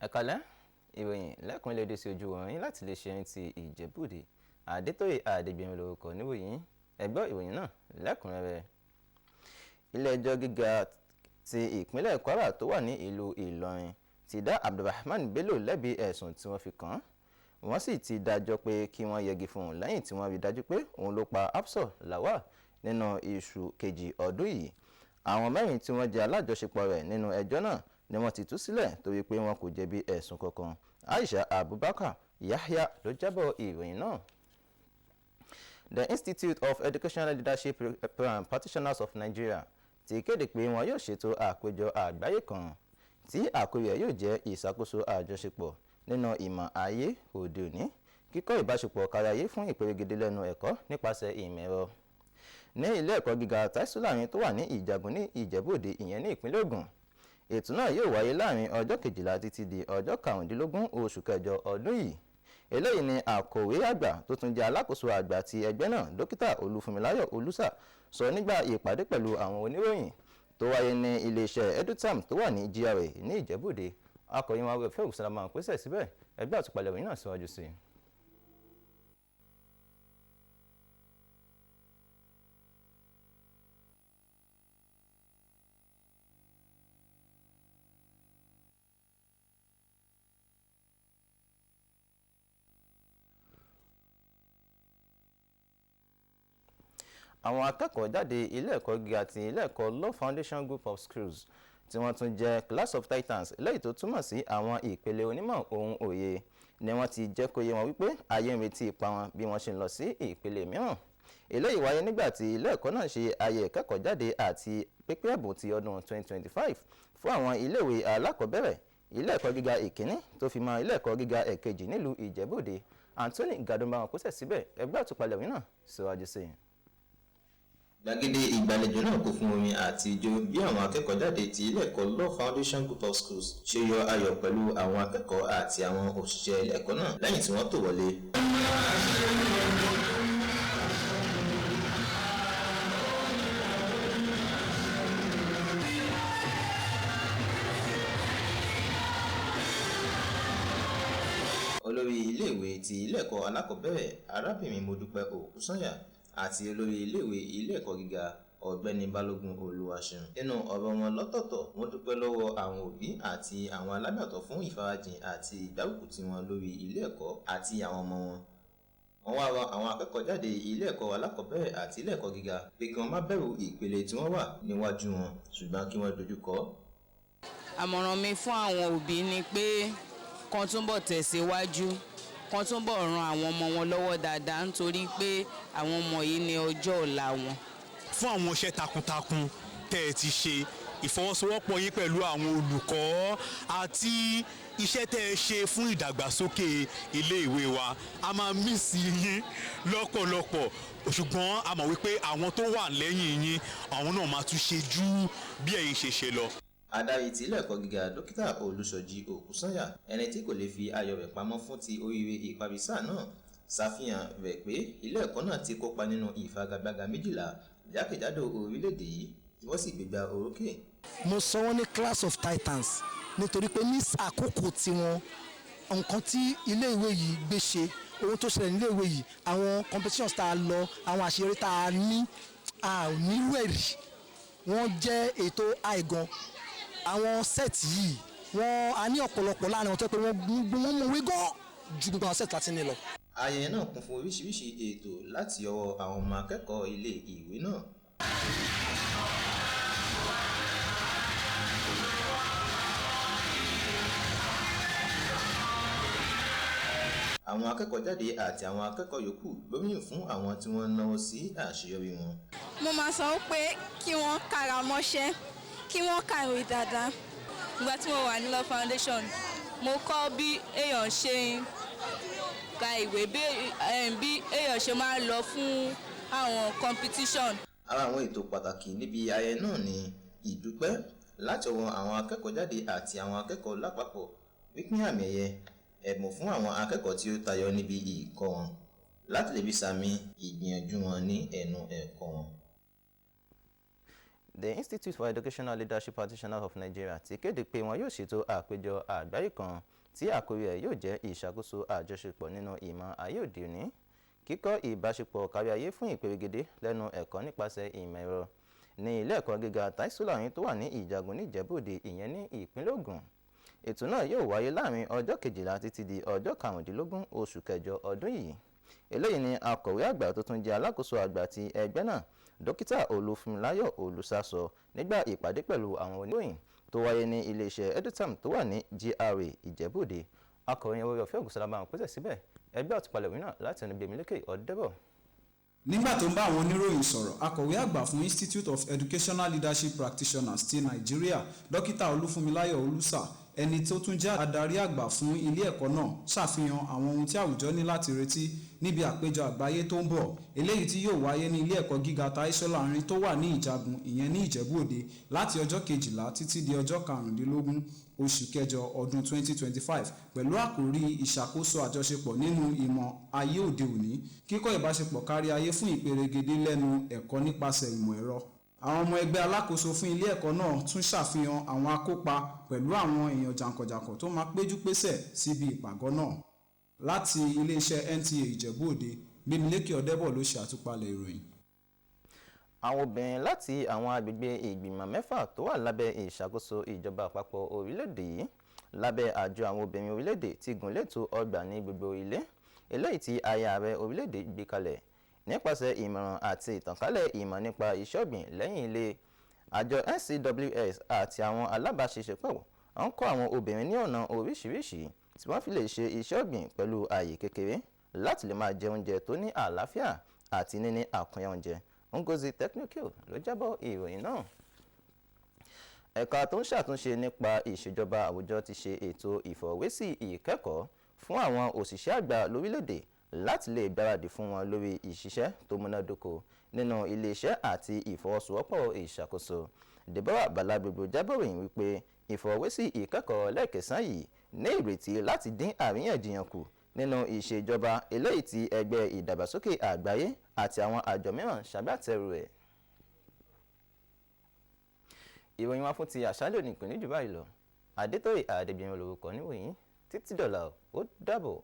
Ẹ̀kálẹ́, ìròyìn lẹ́kùn lédè sí ojú orin láti lè ṣe ní ti Ìjẹ̀bú-Òde. Adétóyè Adégbèmí lórúkọ níròyìn. Ẹ gbọ́ ìròyìn náà lẹ́kùnrẹ́rẹ́. Ilé-ẹjọ́ gíga ti ìpínlẹ̀ Kwara tó wà ní ìlú Ìlọrin ti dá Abdulrahman Bello lẹ́bi ẹ̀sùn tí wọ́n fi kàn án. Wọ́n sì ti dájọ́ pé kí wọ́n yẹgi fún un lẹ́yìn tí wọ́n rí dájú pé òun ló pa Hafsat Lawal nínú oṣù kejì ọdún yìí. Àwọn mẹ́rin tí wọ́n jẹ́ alájọṣepọ̀ rẹ̀ nínú ẹjọ́ náà ni wọ́n ti tú sílẹ̀ torí pé wọn kò jẹ̀bi ẹ̀sùn kankan. Aisha Abubakar Yahya ló jábọ̀ ìròyìn náà. The Institute of Educational Leadership Practitioners of Nigeria ti kéde pé wọn yóò ṣètò àpéjọ àgbáyé kan tí àkórí ẹ̀ yóò jẹ́ ìṣàkóso àjọṣepọ̀ nínú ìmọ̀ ayé òde òní, kíkọ́ ìbáṣepọ̀ káráyé fún ìperégedé lẹ́nu ẹ̀kọ́ nípasẹ̀ ìmọ̀ ẹ̀rọ. Ní ilé ẹ̀kọ́ gíga Taisu Larin tó wà ní Ìjàgùn ní Ìjẹ̀bú-Òde, ìyẹn ní ìpínlẹ̀ Ògùn. Ètò náà yóò wáyé láàrin ọjọ́ 12 títí di ọjọ́ 15 oṣù kẹjọ ọdún yìí. Eléyìí ni akọ̀wé àgbà tó tún jẹ́ alákòóso àgbà ti ẹgbẹ́ náà, Dókítà Olúfúnmiláyọ̀ Olùsà, sọ nígbà ìpàdé pẹ̀lú àwọn oníròyìn tó wáyé ní iléeṣẹ́ Edutam tó wà ní GRA ní Ìjẹ̀bú-Òde. Akọ̀yìn wa Fẹ́ Ògùnsálámà pèsè síbẹ̀. Ẹgbẹ́ àtúpalẹ̀ ìròyìn náà síwájú sí i. Àwọn akẹ́kọ̀ọ́ jáde ilé ẹ̀kọ́ gíga ti ilé ẹ̀kọ́ Law Foundation Group of Schools tí wọ́n tún jẹ́ Class of Titans, lẹ́yìn tó túmọ̀ sí àwọn ìpele onímọ̀ ohun òye, ni wọ́n ti jẹ́ kó yé wọn wípé ayé ń retí ipa wọn bí wọ́n ṣe ń lọ sí ìpele mìíràn. Eléyìí wáyé nígbà tí ilé ẹ̀kọ́ náà ṣe ayẹyẹ ìkẹ́kọ̀ọ́ jáde àti pípín ẹ̀bùn ti ọdún 2025 fún àwọn iléèwé alákọ̀ọ́bẹ̀rẹ̀, ilé ẹ̀kọ́ gíga ìkíní tó fi mọ́ ilé ẹ̀kọ́ gíga ẹ̀kejì nílùú Ìjẹ̀bú-Òde. Anthony Gadumba kó sẹ̀ síbẹ̀. Ẹgbẹ́ àtúpalẹ̀ ìròyìn náà síwájú sí i. Gbàgede ìgbàlejò náà kún fún orin àti ijó bí àwọn akẹ́kọ̀ọ́ jáde ti ilé ẹ̀kọ́ Law Foundation Group of Schools ṣe yọ ayọ̀ pẹ̀lú àwọn akẹ́kọ̀ọ́ àti àwọn òṣìṣẹ́ ilé ẹ̀kọ́ náà lẹ́yìn tí wọ́n tò wọlé. Olórí iléèwé ti ilé ẹ̀kọ́ alákọ̀ọ́bẹ̀rẹ̀, arábìnrin Modúpẹ́ Òkúsànyà, àti olórí iléèwé ilé ẹ̀kọ́ gíga, ọ̀gbẹ́ni Balógun Olúwaṣeun, nínú ọ̀rọ̀ wọn lọ́tọ̀ọ̀tọ̀, wọ́n dúpẹ́ lọ́wọ́ àwọn òbí àti àwọn alágbàtọ́ fún ìfarajìn àti ìgbárùkù tí wọn lórí ilé ẹ̀kọ́ àti àwọn ọmọ wọn. Wọ́n wá rọ àwọn akẹ́kọ̀ọ́ jáde ilé ẹ̀kọ́ alákọ̀ọ́bẹ̀rẹ̀ àti ilé ẹ̀kọ́ gíga pé kí wọ́n má bẹ̀rù ìpele tí wọ́n wà níwájú wọn, ṣùgbọ́n kí wọ́n dojú kọ. Àmọ̀ràn mi fún àwọn òbí ni pé kán túbọ̀ tẹ̀síwájú, kán túbọ̀ ran àwọn ọmọ wọn lọ́wọ́ dáadáa, nítorí pé àwọn ọmọ yìí ní ọjọ́ ọ̀la wọn. Fún àwọn iṣẹ́ takuntakun tẹ́ ẹ ti ṣe, ìfọwọ́sowọ́pọ̀ yín pẹ̀lú àwọn olùkọ́ àti iṣẹ́ tẹ́ ẹ ṣe fún ìdàgbàsókè iléèwé wa, a máa miss yín lọ́pọ̀lọpọ̀, ṣùgbọ́n a mọ̀ wípé àwọn tó wà lẹ́yìn yín, àwọn náà máa tún ṣe ju bí ẹ̀yin ṣe ṣe lọ. Adarí ti ilé ẹ̀kọ́ gíga, Dókítà Olúṣọjí Òkúsànyà, ẹni tí kò lè fi ayọ̀ rẹ̀ pamọ́ fún ti oríire ìparí sáà náà, ṣàfihàn rẹ̀ pé ilé ẹ̀kọ́ náà ti kópa nínú ìfagagbága 12 jákèjádò orílẹ̀-èdè yìí tí wọ́n sì gbégbá orókè. Mo sọ wọ́n ní Class of Titans nítorí pé ní àkókò tiwọn, nǹkan tí iléèwé yìí gbé ṣe, ohun tó ṣẹlẹ̀ níléèwé yìí, àwọn competitions tá a lọ, àwọn àṣeyọrí tá a ní, a ò nírú ẹ̀ rí. Wọ́n jẹ́ ètò àìgan àwọn set yìí. Wọ́n a ní ọ̀pọ̀lọpọ̀ láàrin wọn tó pé wọ́n mọ̀wé gan ju gbogbo àwọn set láti ní lọ. Ayẹyẹ náà kún fún oríṣiríṣi ètò láti ọwọ́ àwọn ọmọ akẹ́kọ̀ọ́ ilé ìwé náà. Àwọn akẹ́kọ̀ọ́ jáde àti àwọn akẹ́kọ̀ọ́ yòókù gbóríyìn fún àwọn tí wọ́n náwó sí àṣeyọrí wọn. Mo máa sọ pé kí wọ́n kára mọ́ṣẹ́, kí wọ́n kàwé dáadáa. Ìgbà tí mo wà ní Law Foundation, mo kọ́ bí èèyàn ṣe ń ka ìwé, bí èèyàn ṣe máa ń lọ fún àwọn competition. Ara àwọn ètò pàtàkì níbi ayẹyẹ náà ni ìdúpẹ́ láti ọwọ́ àwọn akẹ́kọ̀ọ́ jáde àti àwọn akẹ́kọ̀ọ́ lápapọ̀, pípín àmì ẹ̀yẹ, ẹ̀bùn fún àwọn akẹ́kọ̀ọ́ tí ó tayọ níbi ìkọ́ wọn láti lè fi sàmì ìgbìyànjú wọn ní ẹnu ẹ̀kọ́ wọn. The Institute for Educational Leadership Practitioners of Nigeria ti kéde pé wọn yóò ṣètò àpéjọ àgbáyé kan tí àkórí ẹ̀ yóò jẹ́ ìṣàkóso àjọṣepọ̀ nínú ìmọ̀ ayé òde òní, kíkọ́ ìbáṣepọ̀ káríayé fún ìperégedé lẹ́nu ẹ̀kọ́ nípasẹ̀ ìmọ̀ ẹ̀rọ ní ilé ẹ̀kọ́ gíga Tai Solarin tó wà ní Ìjàgùn níjẹ̀bú-Òde, ìyẹn ní ìpínlẹ̀ Ògùn. Ètò náà yóò wáyé láàrin ọjọ́ 12 títí di ọjọ́ 15 oṣù kẹjọ ọdún yìí. Eléyìí ni akọ̀wé àgbà tó tún jẹ́ alákòóso àgbà ti ẹgbẹ́ náà, Dókítà Olúfúnmiláyọ̀ Olùsà, sọ nígbà ìpàdé pẹ̀lú àwọn oníròyìn tó wáyé ní iléeṣẹ́ Edutam tó wà ní GRA Ìjẹ̀bú-Òde. Akọ̀ròyìn orí ọ̀fẹ́ Ògùnṣọlá bá wọn pèsè síbẹ̀. Ẹgbẹ́ àtúpalẹ̀ ìwé náà láti ẹnu Gbèmílékè Ọ̀dẹ́bọ̀. Nígbà tó ń bá àwọn oníròyìn sọ̀rọ̀, akọ̀wé àgbà fún Institute of Educational Leadership Practitioners ti Nàìjíríà, Dókítà Olúfúnmiláyọ̀ Olùsà, ẹni tó tún jẹ́ adarí àgbà fún ilé ẹ̀kọ́ náà, ṣàfihàn àwọn ohun tí àwùjọ ní láti retí níbi àpéjọ àgbáyé tó ń bọ̀, eléyìí tí yóò wáyé ní ilé ẹ̀kọ́ gíga Tai Solarin tó wà ní Ìjàgùn, ìyẹn ní Ìjẹ̀bú Òde, láti ọjọ́ 12 títí di ọjọ́ 15 oṣù kẹjọ ọdún 2025, pẹ̀lú àkòrí ìṣàkóso àjọṣepọ̀ nínú ìmọ̀ ayé òde òní, kíkọ́ ìbáṣepọ̀ kárí ayé fún ìperégedé lẹ́nu ẹ̀kọ́ nípasẹ̀ ìmọ̀ ẹ̀rọ. Àwọn ọmọ ẹgbẹ́ alákòóso fún ilé ẹ̀kọ́ náà tún ṣàfihàn àwọn akópa pẹ̀lú àwọn èèyàn jàǹkànjàǹkàn tó máa péjú pésẹ̀ síbi ìpàgọ́ náà. Láti iléeṣẹ́ NTA Ìjẹ̀bú Òde, Gbémilékè Ọ̀dẹ́bọ̀ ló ṣe àtúpalẹ̀ ìròyìn. Àwọn obìnrin láti àwọn agbègbè ìgbìmọ̀ mẹ́fà tó wà lábẹ́ ìṣàkóso ìjọba àpapọ̀ orílẹ̀-èdè yìí lábẹ́ àjọ àwọn obìnrin orílẹ̀-èdè ti gùn létò ọgbà ní gbogbo ilé, eléyìí tí aya ààrẹ orílẹ̀-èdè gbé kalẹ̀ nípasẹ̀ ìmọ̀ràn àti ìtànkálẹ̀ ìmọ̀ nípa iṣẹ́ ọ̀gbìn lẹ́yìn ilé. Àjọ NCWS àti àwọn alábàáṣiṣẹ́pọ̀ ń kọ́ àwọn obìnrin ní ọ̀nà oríṣiríṣi tí wọ́n fi lè ṣe iṣẹ́ ọ̀gbìn pẹ̀lú ààyè kékeré láti lè máa jẹ oúnjẹ tó ní àlàáfíà àti níní àkúnya oúnjẹ. Ngozi Technical ló jábọ̀ ìròyìn náà. Ẹ̀ka tó ń ṣàtúnṣe nípa ìṣèjọba àwùjọ ti ṣe ètò ìfọ̀rọ̀wésí ìkẹ́kọ̀ọ́ fún àwọn òṣìṣẹ́ àgbà lórílẹ̀‐èdè láti lè gbáradì fún wọn lórí ìṣiṣẹ́ tó múnádóko nínú iléeṣẹ́ àti ìfọwọ́sowọ́pọ̀ ìṣàkóso. Deborah Balagbogbo jábọ̀ ròyìn wípé ìfọ̀rọ̀wésí ìkẹ́kọ̀ọ́ lẹ́ẹ̀kẹsàn yìí ní ìrètí láti dín àríyànjiyàn kù nínú ìṣèjọba, eléyìí tí ẹgbẹ́ ìdàgbàsókè àgbáyé àti àwọn àjọ mìíràn ṣagbátẹrù rẹ̀. Ìròyìn wa fún ti àṣálẹ́ òní kò ní jù báyìí lọ. Adétóyè Adégbèyìn lórúkọ níwòyìn. Títí dọ̀là, ó dàbọ̀.